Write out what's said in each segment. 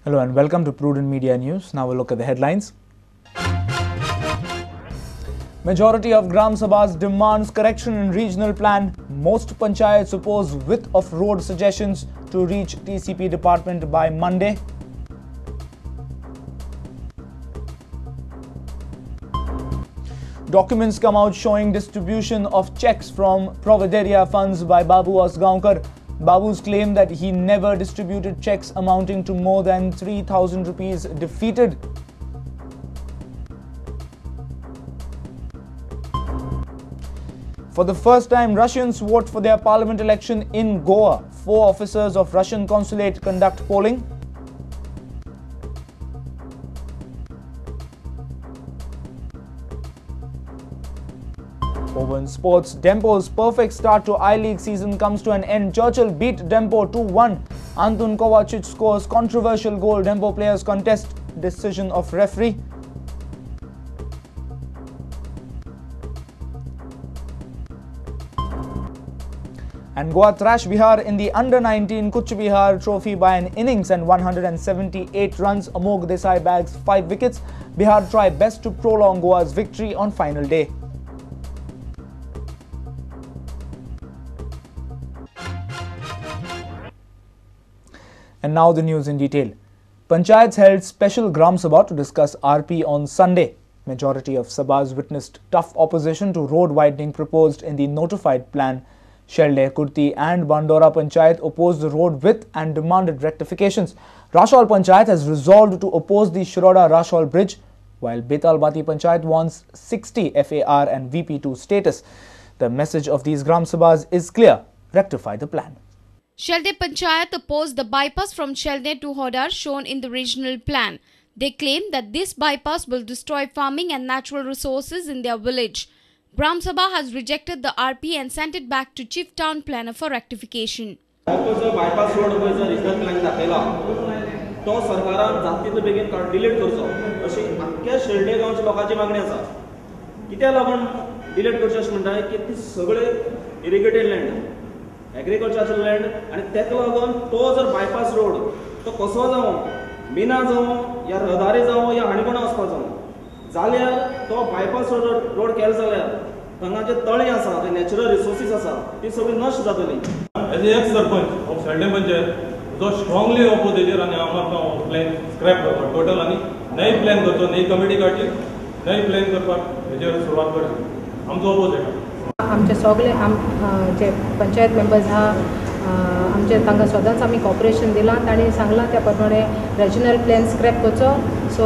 Hello and welcome to Prudent Media News. Now we'll look at the headlines. Majority of Gram Sabhas demands correction in regional plan. Most panchayats oppose width of road suggestions to reach TCP department by Monday. Documents come out showing distribution of checks from Provideria funds by Babu Asgaonkar. Babu's claim that he never distributed checks amounting to more than 3,000 rupees defeated. For the first time, Russians vote for their parliament election in Goa. 4 officers of Russian consulate conduct polling. Over in sports, Dempo's perfect start to I-League season comes to an end. Churchill beat Dempo 2-1. Antun Kovacic scores controversial goal. Dempo players contest decision of referee. And Goa thrash Bihar in the Under-19 Kuch Bihar Trophy by an innings and 178 runs. Amogh Desai bags 5 wickets. Bihar try best to prolong Goa's victory on final day. And now the news in detail. Panchayats held special Gram Sabha to discuss RP on Sunday. Majority of Sabhas witnessed tough opposition to road widening proposed in the notified plan. Shelde, Kurti and Bandora Panchayat opposed the road width and demanded rectifications. Rashol Panchayat has resolved to oppose the Shiroda-Rashol Bridge, while Betalbati Panchayat wants 60 FAR and VP2 status. The message of these Gram Sabhas is clear: rectify the plan. Shelde Panchayat opposed the bypass from Shelde to Hodar shown in the regional plan. They claim that this bypass will destroy farming and natural resources in their village. Gram Sabha has rejected the RP and sent it back to Chief Town Planner for rectification. Bypass road regional plan दाखयला तो सरकारान जात तितले बेगीन delete करचो अशी आख्ख्या शेल्डे गांवच्या लोकांची मागणी आसा. कित्याक लागून डिलीट करचें अशें म्हणटा की ती सगळे इरिगेटेड लँड, एग्रीकल्चरल लँड आनी तेका लागून तो जर बायपास रोड तो कसो जावं, मिना जावं या रहदारी जावं या हाणकोणा वचपा जावं, जाल्यार तो बायपास रोड केलो जाल्यार हांगा जे तळें आसा, जे नॅचरल रिसोर्सीस आसा ती सगळी नश्ट जातली. As a ex sarpanch of Shelde panchayat जो स्ट्रांगली ऑपोज हेजेर आनी हांव मारता प्लॅन स्क्रॅप करपाक टोटल आनी नवी प्लॅन करचो, नवी कमिटी काडची, नवी प्लॅन करपाक हेजेर सुरवात करची. आमचो ऑपोज हेका. आमचे सगळे जे पंचायत मेंबर्स आहा आमचे तांकां सदांच आमी कॉपरेशन दिलां. तांणी सांगलां त्या प्रमाणे रेजिनल प्लॅन स्क्रॅप करचो. So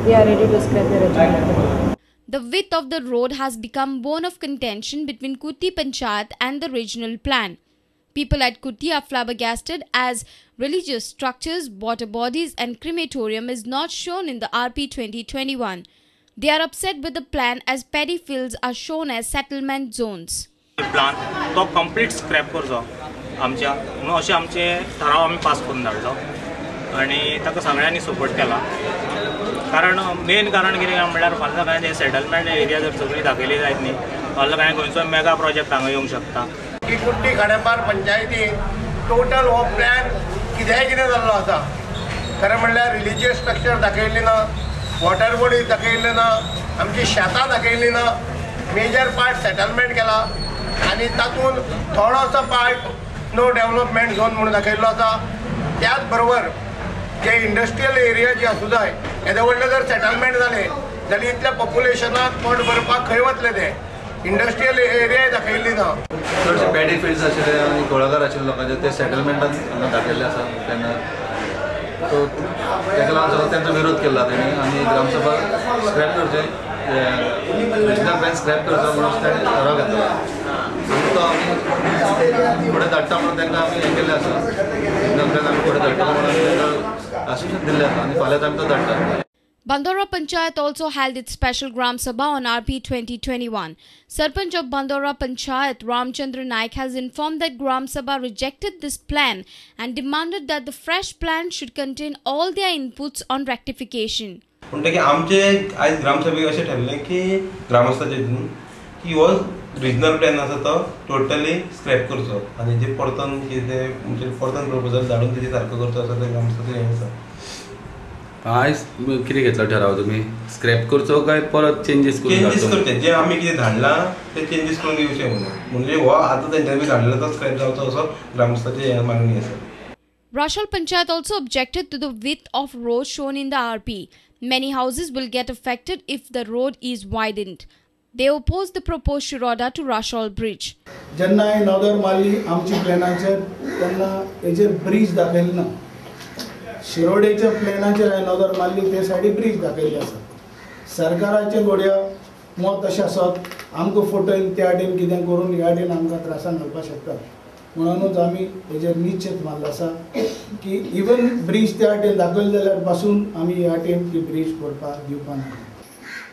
we are ready to scrap the regional plan. The width of the road has become bone of contention between Kurti Panchayat and the regional plan. People at Kurti are flabbergasted as religious structures, water bodies and crematorium is not shown in the RP 2021. They are upset with the plan as paddy fields are shown as settlement zones. Plan तो complete scrap करचो आमच्या म्हणून अशें आमचे ठराव आमी pass करून धाडलो आनी ताका सगळ्यांनी सपोर्ट केला. कारण मेन कारण कितें काय म्हणल्यार फाल्यां सकाळीं सेटलमेंट एरिया जर सगळी दाखयली जायत न्ही फाल्यां सकाळीं खंयचो मेगा प्रोजेक्ट हांगा येवंक शकता. की कुर्टी खांडेपार पंचायतीन टोटल हो प्लॅन कित्याय कितें जाल्लो आसा. खरें म्हणल्यार रिलिजियस स्ट्रक्चर दाखयल्लें ना, वॉटर बॉडीज दाखयल्लें ना, आमची शेतां दाखयल्लीं ना, मेजर पार्ट सेटलमेंट केला आनी तातूंत थोडोसो पार्ट नो डेवलपमेंट झोन म्हणून दाखयल्लो आसा. त्याच बरोबर जे इंडस्ट्रियल एरिया जी आसूं जाय येदे व्हडलें जर सेटलमेंट जालें जाल्यार इतल्या पॉप्युलेशनाक पोट भरपाक खंय वतले ते? इंडस्ट्रियल एरियाय दाखयल्ली ना. चडशे पॅडी फिल्ड्स आशिल्ले आनी कुळागर आशिल्ले लोकांचे ते सेटलमेंटान हांगा दाखयल्ले आसा. तेन्ना सो ताका लागून सगळो तेंचो विरोध केला तेणी आनी ग्रामसभा स्क्रॅप करचें, रिजनल प्लॅन स्क्रॅप करचो म्हणून तेणें ठराव घेतला आनी तो आमी फुडें धाडटा म्हणून तांकां आमी हें केल्लें आसा. रिजनल प्लॅन आमी फुडें धाडटले म्हणून आमी तांकां आश्वासन दिल्लें आसा आनी फाल्यांच आमी तो धाडटा. Bandora Panchayat also held its special Gram Sabha on RP 2021. Sarpanch of Bandora Panchayat Ramchandra Naik has informed that Gram Sabha rejected this plan and demanded that the fresh plan should contain all their inputs on rectification. म्हणटकीर आमचे आयज ग्रामसभेक अशें ठरलें की ग्रामस्थाचे हितून की हो regional plan आसा तो टोटली स्क्रॅप करचो आनी जे परतून कितें म्हणजे परतून प्रपोजल धाडून तेजें सारको करचो असो ते ग्रामस्थाचें हें आसा. आयज कितें घेतला ठराव तुमी? स्क्रॅप करचो काय परत चेंजीस करून? चेंजीस करचे, जे आमी कितें धाडलां ते चेंजीस करून दिवचे म्हणून, म्हणजे हो आतां तेंच्यांनी धाडला तो स्क्रॅप जावचो असो ग्रामस्थाची मागणी आसा. Rachol Panchayat also objected to the width of road shown in the RP. Many houses will get affected if the road is widened. They opposed the proposed Shiroda to Rachol bridge. जेन्ना हांवें नदर मारली आमची प्लॅनाचेर तेन्ना हेजेर bridge दाखयली ना. शिरोडेच्या प्लॅनाचेर हांवें नदर मारली ते सायडी ब्रीज दाखयल्ली आसा. सरकाराचे घोड्या मत अशें आसत आमकां फोटोन त्या वाटेन कितें करून ह्या वाटेन आमकां त्रासान घालपाक शकतात म्हणूनच आमी हेजेर निश्चीत मारलो आसा की इवन ब्रीज त्या वाटेन दाखयले जाल्यार पासून आमी ह्या वाटेन ती ब्रीज करपाक दिवपाक ना.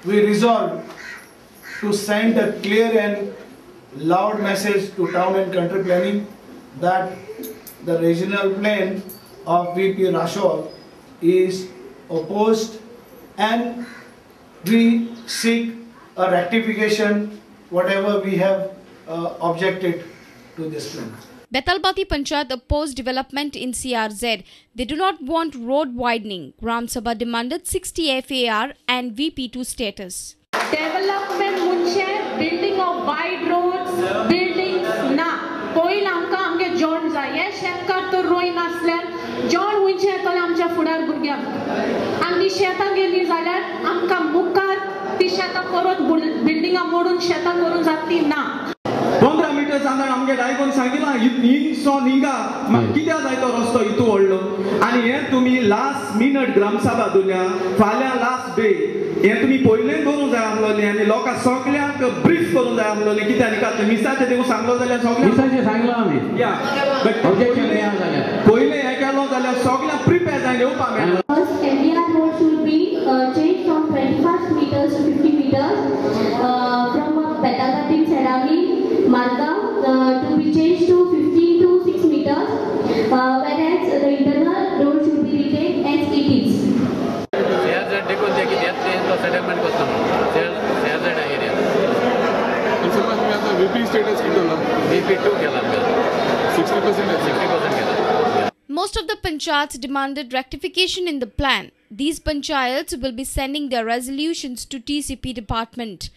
We resolve to send a clear and loud message to town and country planning that the regional plan of VP Rachol is opposed and we seek a rectification whatever we have objected to this plan. Betalbati Panchayat opposed development in CRZ. They do not want road widening. Gram Sabha demanded 60 FAR and VP2 status. Development म्हणजे building of wide roads, buildings ना. पयलीं आमकां आमगे John जाय. हे शेतकार तर रोय नासल्यार जॉन खंयचे येतले आमच्या फुडार भुरग्यांक. आनी शेतां गेलीं जाल्यार आमकां मुखार ती शेतां परत बिल्डिंगां मोडून शेतां करूंक जातली ना. 15 मिटर सांगता आमगे डायगोन सांगिलां हिंगसो निंगा कित्याक जाय तो रस्तो इतू व्हडलो. आनी हें तुमी लास्ट मिनट ग्रामसभा दवरल्या, फाल्यां लास्ट डे. हें तुमी पयलें दवरूंक जाय आसलोलें आनी लोकांक सगल्यांक ब्रीफ करूंक जाय आसलोलें कित्याक न्ही मिसाचें देखून सांगलो जाल्यार सगळ्यांक मिसाचें सांगलां आमी या बट पयलें हें केलो जाल्यार सगल्यांक प्रिपेर जावन येवपाक मेळटा. First, MDR road should be changed from 25 meters to 50 meters from Betalbatim Serami Marga to be changed to 15 to 6 meters, whereas the internal road should be retained as it is. CRZ देखून ते कितें तो settlement करता म्हणून CRZ area. VP status कितें जाला? VP2 केला आमकां. 60% 60% केला. Most of the panchayats demanded rectification in the plan. These panchayats will be sending their resolutions to TCP department.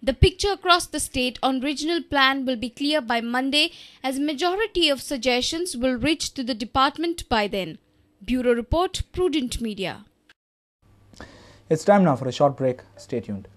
The picture across the state on regional plan will be clear by Monday, as majority of suggestions will reach to the department by then. Bureau Report, Prudent Media. It's time now for a short break. Stay tuned.